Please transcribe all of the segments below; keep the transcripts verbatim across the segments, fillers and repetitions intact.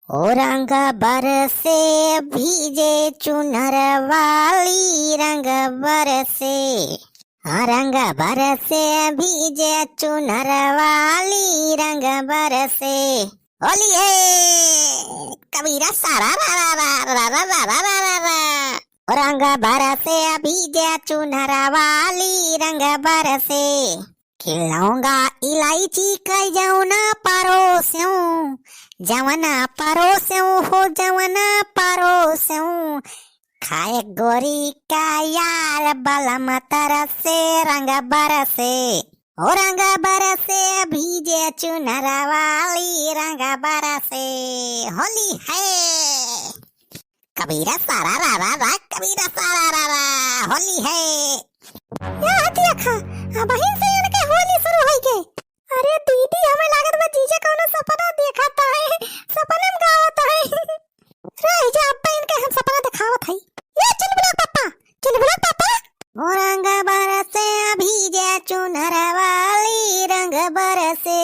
ओ रंग बरसे भीजे चुनर वाली, रंग बरसे, हाँ, रंग बरसे भीजे चुनर वाली, रंग बरसे। होली है कबीरा सारा रा रा रा। ओ रंग बरसे भीजे चुनर वाली, रंग बरसे। खिलौंगा इलायची कई जौना परोस्यों, जवना परोस्यों हो जवना परोस्यों। खाए गोरी का यार बलम तरसे, रंग बरसे। ओ रंग बरसे भीजे चुनर वाली, रंग बरसे। होली है कबीरा सारा रा रा रा, कबीरा सारा रा रा, होली है। या देखा, अबहिन से इनके होली शुरू होई गए। अरे दीदी, हमें लागत बा जीजा कौनो सपना देखत है, सपने में गावत है। रह जा, अब्बा इनके हम सपना दिखावत है। ये चुलबुला पापा, चुलबुला पापा। ओ रंग बरसे भीजे चुनर वाली, रंग बरसे।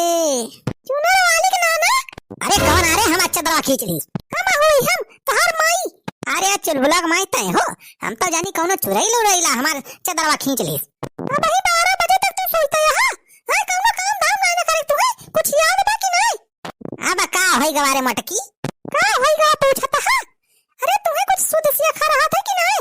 चुनर वाली के नाना? अरे कौन? अरे हम अच्छा दवा खींच ली। हम हुई हम, तोहर माई। अरे चुलबुला के माई तय हो, हम तो जानी कौनो चुरैल उरैला हमार चदरवा खींच ली। अबही बारह बजे तक तू सोइते यहाँ? हाँ, कौनो काम धाम नाय न करे तू, हैं? कुछ याद बा कि नाय? अब का होई गवा रे मटकी? का होई गवा पूछत हा? अरे तुम्हें कुछ सुध सियाखा रहा था कि नाय?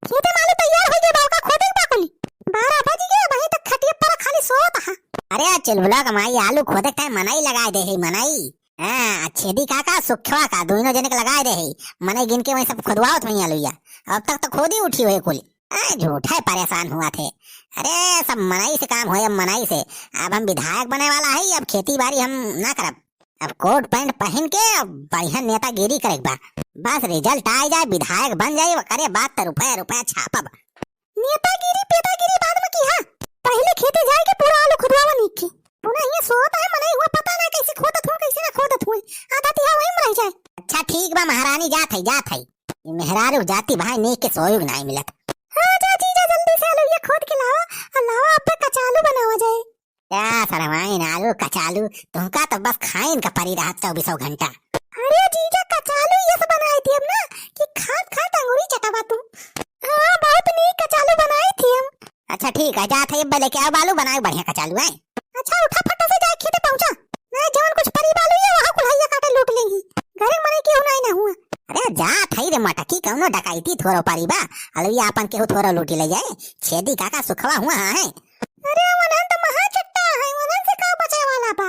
खेते माले तैयार होई गए, बावका खोदे के बा कुली। बारह बज गए, अबही तक खटिया पर खाली सोवत हा। अरे चुलबुला के माई, आलू खोदे के टाइम मनई लगाए दे है, मनई। हाँ, छेदी काका, सुखवा का, दोनों जने के लगाए दे है। मनई गिन के वहीं सब खोदवावत वहीं आलू या। अब तक तो खोदी उठी हुए कुली। आ, झूठे परेशान हुआ थे। अरे, सब मनई से काम होए, अब मनई से। अब हम विधायक बने वाला है, अब खेती बाड़ी हम ना करब। अब कोट पैंट पहन के, अब बढ़िया नेतागिरी करे के बा। बस रिजल्ट आ जाए, विधायक बन जाए, ओकरे बाद तो रुपया, रुपया छापब। नेतागिरी, पेतागिरी बाद में की, हाँ? पहले खेते जाए के पूरा आलू खुदवावा नीक के। पुना हियाँ सोवत है, मनई हुआ पता ना कैसे खोदत हुआ, कैसे ना खोदत हुआ। आधा तिहा वहीं में रह जाए। अच्छा ठीक बा महारानी, जात है, जात है। ई मेहरारू जाति भाई नीक के सोयुग नाई मिलत। हाँ, जा जीजा, जल्दी से अलुइया खोद के लावा, और लावा, अब कचालू बनावा जाए। क्या सरवाइन आलू कचालू, तुमका तो बस खाइन का परी रहत चौबीसों घंटा। अरे जीजा, कचालू ये सब बनाए थी हम ना कि खात खात अंगूरी चटावा तू। हाँ, बहुत नीक कचालू बनाए थी हम। अच्छा ठीक है, जात है, अब लेके आओ बालू, बनाओ बढ़िया कचालू है। अच्छा उठा, फटा से जाए खेते पहुँचा। नहीं, जवन कुछ परी बालू ये वहाँ कुल्हैया काटे लूट लेंगी। घरे मने केहू नहीं ना हुआ। अरे जात है रे मटकी, कौनो डकैती थोरो परी बा। अलुइया अपन केहू थोरो लूटी ले जाए। छेदी काका सुखवा हुआ है। अरे वनन तो महा चट्टा है, वनन से का बचे वाला बा?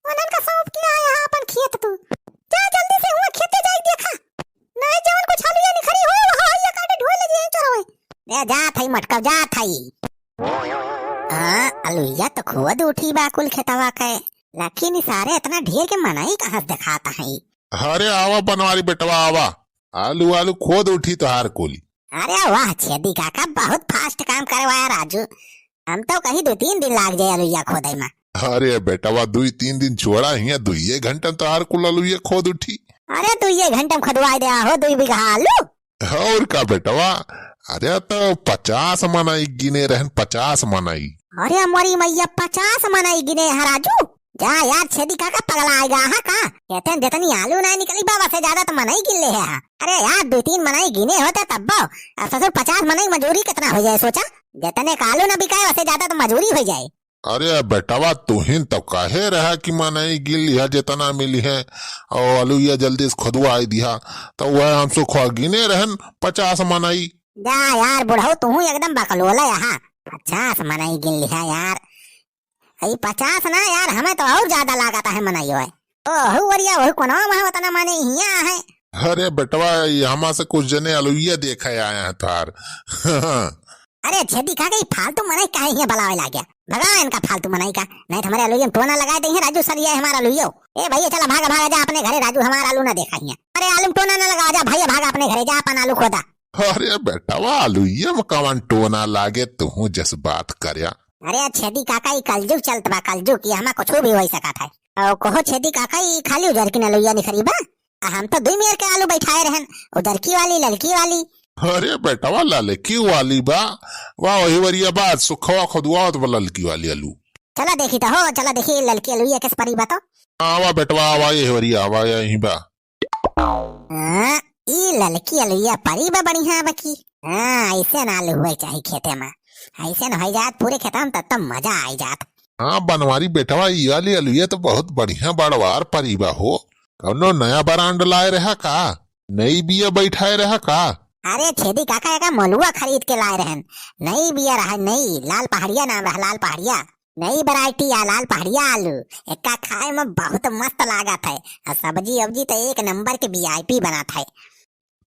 वनन का सौंप के आया है अपन खेत तू। जा जल्दी से हुआ खेते जाए देखा। नहीं जवन कुछ अलुइया निखरी हो, वहाँ अलुइया काटे ढोल ले जाए चोरवे। ए जात है मटका, जात है। हाँ, अलुइया तो खोद उठी बा कुल खेतवा के, लेकिन ई सारे इतना ढेर के मनई कहाँ से देखाता है? अरे आवा बनवारी बेटवा आवा, आलू आलू खोद उठी तोहार कुल। अरे वाह छेदी काका, बहुत fast काम करवाया राजू। हम तो कही दो तीन दिन लाग जाए अलुइया खोदे में। अरे बेटवा, दुई तीन दिन छोड़ा, हियाँ दुइये घंटा में तोहार कुल अलुइया खोद उठी। अरे दुइये घंटा में खोदवाए दे हो दुई बीघा आलू। और का बेटवा, अरे तो पचास मनई गिने रहन, पचास मनई। अरे मोरी मैया, पचास मनई गिने है राजू? जा यार, छेदी काका पगला आएगा, हाँ का? कहते हैं जितनी आलू ना निकली बा, वसे ज्यादा तो मनई गिन ले है। अरे यार, दो तीन मनई गिने होते तब बा। आ ससुर पचास मनई मजूरी कितना हो जाए, सोचा? जितने का आलू ना बिकाए, वसे ज्यादा तो मजूरी हो जाए। अरे बेटवा, तुहिन तो कहे रहा कि मनई गिन लिहा, जितना मिली है, और अलुइया जल्दी से खुदवा आई दिहा, तो वह हम सुखवा गिने रहन पचास मनई। जा यार बुढ़ऊ, तू एकदम बकलोला यहाँ। पचास मनई गिन लिहा यार। ई पचास ना यार, हमें तो और ज्यादा लागत है मनई होए। ओहू वरिया, ओहू कोनवा में उतना मने हियाँ है। अरे बेटवा, ई हमा से कुछ जने अलुइया देखे आए हैं थार। अरे छेदी काका, ई फालतू मनई काहे हियाँ बलावे लाग्या? भगाओ इनका फालतू मनई का, नहीं तो हमारे अलुइया में टोना लगा दे हैं राजू सर, ये हमारा अलुइयो। ए भैया चला भागा, भागा जा अपने घरे राजू, हमारा आलू ना देखा हियाँ। अरे आलू में टोना ना लगा, जा भैया भागा अपने घरे, जा अपन आलू खोदा। अरे बेटवा, अलुइया में कवन टोना लागे, तू जस बात करया। अरे छेदी काका, ई कलजुग चलत बा, कलजुग, ई हमा कुछ भी हो सकत है। और कहो छेदी काका, ई खाली उजरकी न अलुइया निखरी बा? आ हम तो दुई मेर के आलू बैठाए रहन, उजरकी वाली, ललकी वाली। अरे बेटवा, ललकी वाली बा, वाह, वही वरिया बा, सुखवा खुदवा तो ललकी वाली आलू। चला देखी तो हो, चला देखी ललकी अलुइया किस परी बा तो। आवा बेटवा, आवा, ये वरिया, आवा, यहीं बा। हाँ, ई ललकी अलुइया परी बा बढ़िया बकी। हाँ, ऐसे ना आलू हुए चाही खेते मा। ऐसे न होइ जात पूरे खेतवा मा, तब तो मजा आई जात। हाँ बनवारी बेटवा, ई वाली अलुइया तो बहुत बढ़िया बड़वार परी बा हो। कौनो नया ब्रांड लाए रहा का? नई बिया बैठाए रहा का? अरे छेदी काका, एका मोलुआ खरीद के लाए रहन। नई बिया रहा, नई, लाल पहाड़िया नाम रहा, लाल पहाड़िया। नई वैरायटी आ, लाल पहाड़िया आलू। एका खाए मा बहुत मस्त लागत है। आ सब्जी उब्जी तो एक नंबर के वीआईपी बनत है।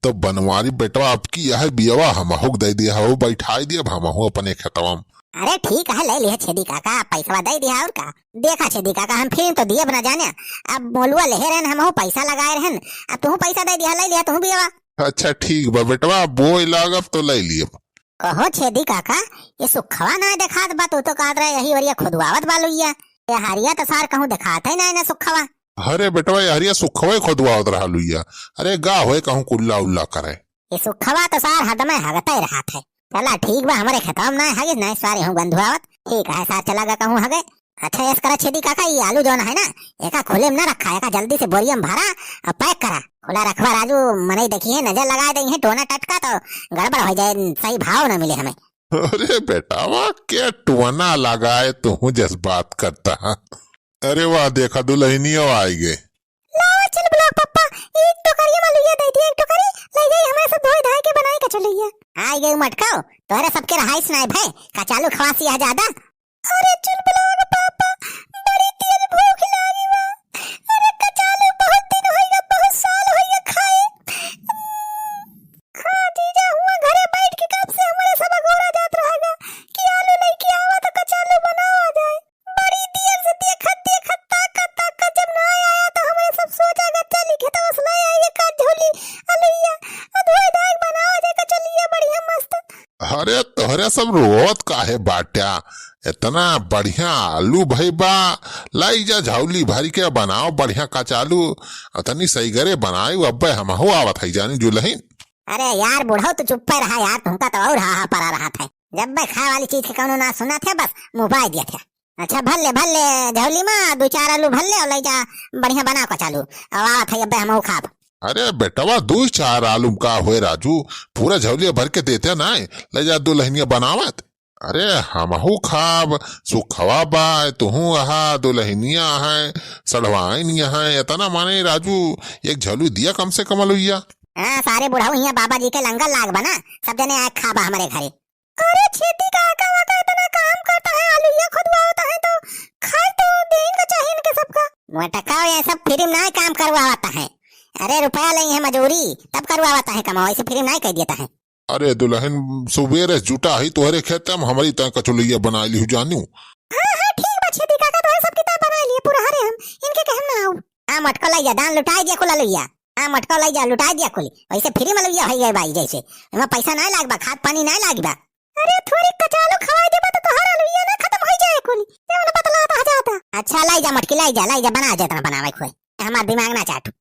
तो बनवारी बेटवा, अबकी यह बियवा हमहू के दे दिया हो, बैठाई दिया हमहू अपने खेतवा मा। अरे ठीक है, ले लिया छेदी काका, पैसवा दे दिया और का। देखा छेदी काका, हम फिर तो दियब ना जाने। अब मोलुआ लेहे रहन, हमहू पैसा लगाए रहन, अब तुहू पैसा दे दिया, ले लिया तुहू बियवा। अच्छा ठीक बा बेटवा, बोए लागब तो ले लियब। कहो छेदी काका, ये सुखवा ना देखात बा, तू तो कहत रहे यही वरिया खुदवावत बा लुइया। ये हरिया तो सार कहूँ देखात है ना, ना सुखवा। अरे बेटवा, ये हरिया सुखवा ही खुदवावत रहा लुइया। अरे गा होए कहूँ कुल्ला उल्ला करे। ये सुखवा तो सार हरदमे हगते रहत है। चला ठीक बा, हमरे खेतवा मा ना हगिस, ना सारे हूँ गंधुआवत। ठीक है सार, चला गा कहूँ हगे। अच्छा, ऐस करा छेदी काका, ये आलू जौन है ना, एका खुले मा ना रखा, एका जल्दी से बोरिया मा भरा और पैक करा। खुला रखवा राजू, मनई देखी है, नजर लगा दे है, टोना टटका तो गड़बड़ हो जाए, सही भाव ना मिले हमें। अरे बेटावा, के टोना लगाए तू जस बात करता है। अरे वाह, देखा दुलहिनिया आई गए। लावा चल बुलाओ पप्पा, एक टोकरिया मा लुइया दे दिया, एक टोकरी ले जाई, हमारे सब धोए धाए के बनाए कचौलिया। आई गए मटकाओ, तोहरे सबके रहाइश नाई भय, कचालू खवासी है ज्यादा। अरे चुलबुलावा के पापा, बड़ी तेज भूख लागी बा। अरे कचालू बहुत दिन होइगा, बहुत साल होइगा खाए। हाँ जीजा, हुआ घरे बैठ के कब से हमरे सब अगोरा जात रहेगा कि आलू लेके आवा तो कचालू बनावा जाए। बड़ी देर से देखत देखत, ताकत ताकत जब ना आया तो हमरे सब सोचा कि चली खेतवा से ले आइए का झोली अलुइया, अधोए धाए बनावा जाए कचौलिया बढ़िया मस्त। अरे तोहरे सब रोवत काहे बाट्या? इतना बढ़िया आलू भई बा, लाई जा झौली भर के बनाओ बढ़िया कचालू। अतनी सही गरे बनाई, अब्बे हमहू आवत है जानी दुलहिन। अरे यार बुढ़ऊ, तू चुप्पे रहा यार, तुमका तो और हाहा परा रहत है। जब बे खाए वाली चीज के कौनो ना सुनत है, बस मुँह बाय दिया था। अच्छा भर ले, भर ले झौली मा, दो चार आलू भर ले और ले जा, बढ़िया बना कचालू। अब आवत है अब्बे हमहू खाब। अरे बेटवा, दो चार आलू का होए राजू, पूरा झौलिया भर के देते ना, ले जा दुलहिनिया बनावत। अरे हमहू खाब, सुखवा बा, तुहू अहा, दुलहिनिया है, सढ़वाइन है, इतना माने राजू, एक झौली दिया कम से कम अलुइया। हाँ, सारे बुढ़ऊ हियाँ बाबा जी के लंगर लाग बा ना, सब जने आए खाबा हमरे घरे। अरे छेदी काका, वाका इतना काम करता है, आलुइया खुदवावता है तो खाए तो देन का चाहिए इनके सबका। मोटका, ये सब फ्री में ना काम करवावता है। अरे रुपया लेई है मजूरी, तब करवावता है कमाओ, ऐसे फ्री में ना कह देता है। अरे दुलहिन, सुबेरे जुटा ही तोहरे खेते मा, हमरी तय कचौलिया बनाई लिहू जानू। हाँ, हाँ, ठीक बा छेदी काका, तोहरे सब किताब बनाई लिए पूरा हरे हम, इनके कहम ना आऊ। हाँ, मटको लई जा, दान लुटाई दिया कुल अलुइया। हाँ, मटको लई जा, लुटाई दिया कुल। वैसे फ्री मा अलुइया होई गए बाई जैसे। एमा पैसा ना लाग बा, खाद पानी ना लाग बा। अरे थोड़ी कचालू खवाई देबा तो तोहार अलुइया ना खतम होई जाए कुल। ते उन्हें बतलाता जाता। अच्छा, लई जा मटकी, लई जा, लई जा, बना जितना बनावे खोए। हमार दिमाग ना चाटू।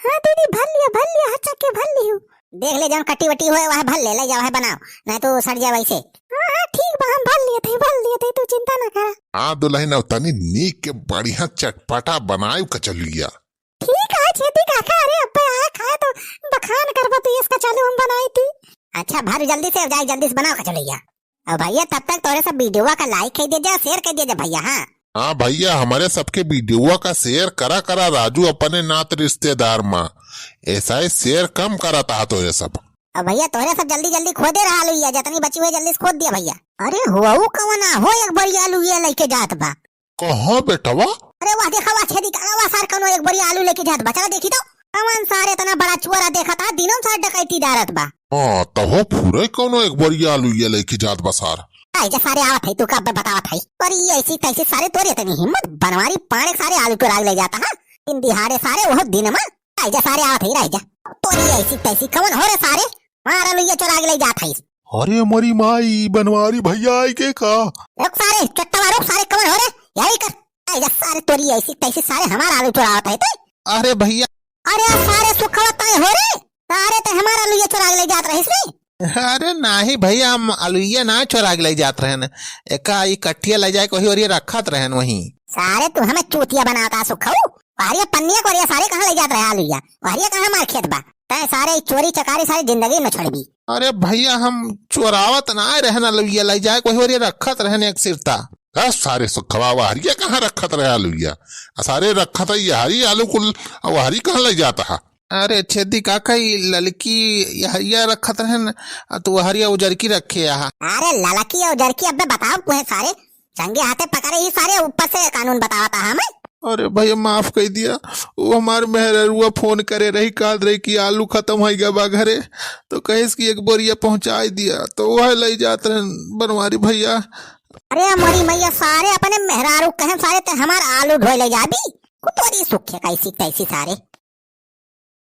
हाँ दीदी, भर लिया, भर लिया, हर चक्के भर लियो। देख ले, जौन कटी वटी होए, वह भर ले, ले जा, वह बनाओ, नहीं तो सड़ जाए वैसे। हाँ, हाँ, ठीक बा, हम भर लिए थे, भर लिए थे, तू चिंता ना करा। हाँ दुलहिन, अब तनी नीक के बढ़िया चटपटा बनायु कचौलिया। ठीक है छेदी काका, अरे अब्बे आए खाए तो बखान करबो तू, इसका चालू हम बनाई थी। अच्छा, भर जल्दी से, अब जाए जल्दी से बनाओ कचौलिया। और भैया, तब तक तोरे सब वीडियोवा का like कर दे जा, share कर दे जा भैया। हाँ। हाँ भैया, हमरे सबके वीडियोवा का share करा करा राजू, अपने नात रिश्तेदार मा। ऐसा ही share कम करत हा तोरे सब। और भैया, तोरे सब जल्दी जल्दी खोदे रहा लुइया, जितनी बची हुई जल्दी से खोद दिया भैया। अरे हो, ऊ कौन आ हो, एक बोरी आलू ये लेके जात बा। कहाँ बेटवा? अरे वाह, देखा वाह, छेदी काका, वाह सार, कौनो एक बोरी आलू लेके जात बा, चला देखी तो। कौन सार इतना बड़ा चोरा देखा था, दिनों सार डकैती डारत बा। हाँ, तहो फुरे कौनो एक बोरी आलू ये लेके जात बा सार। आई जा सारे, आवत है, तू का बतावत है। पर ये ऐसी तैसी सारे, तोरे इतनी हिम्मत, बनवारी पाड़े सारे आलू चोरा ले जाता है। दिन दिहाड़े सारे, वो दिन मा। आई जा सारे, आवत है, रह जा। तोरी ऐसी तैसी कौन हो रे सारे? मार आलू ये चोरा ले जात है। अरे मोरी माई, बनवारी भैया आई के का? रुक सारे, चट्टवा रुक सारे, कौन हो रे? यही कर। आई जा सारे, तोरी ऐसी तैसी सारे हमार आलू चोरावत है ते। अरे भैया। अरे सारे सुखवा तय हो रे। सारे ते हमार आलू ये चोरा ले जात रहिस रे। अरे नाही भैया, हम अलुइया ना चोरा के ले जात रहन। एका ई कट्ठिया ले जाए के वही ओरिया रखत रहन वहीं। सारे तू हमें चूतिया बनाता सुखऊ। वहरिया पन्निया कोरिया सारे कहाँ लइ जात रहे आलू या? वहरिया कहाँ हमार खेत बा? तै सारे ई चोरी चकारी सारे जिंदगी में छोड़बी। अरे भइया, हम चोरावत नाहीं रहन आलू या, लइ जाए कोई ओरिया रखत रहन एक सिरता। का सारे सुखवा वहरिया कहाँ रखत रहे आलू या? आ सारे रखत है यहरी आलू कुल, आ वहरी कहाँ लइ जात हा? अरे छेदी काका, ई ललकी यहरिया रखत रहन, आ तू वहरिया उजरकी रखे आहा। अरे ललकी उजरकी अबे बताओ तुहे सारे, संगे हाथे पकड़े ही सारे ऊपर से कानून बतावत आहा मैं। अरे भइया माफ कइ दिया, वो हमार मेहररुआ फोन करे रही, कहत रही कि आलू खतम होइ गया बा घरे, तो कहिस कि एक बोरिया पहुँचाइ दिया, तो वह लइ जात रहन बनवारी भइया। अरे मोरी मइया, सारे अपने मेहरारू कहेन सारे ते हमार आलू ढोए लइ जाबी, कुतोरी सुखे कैसी तैसी सारे।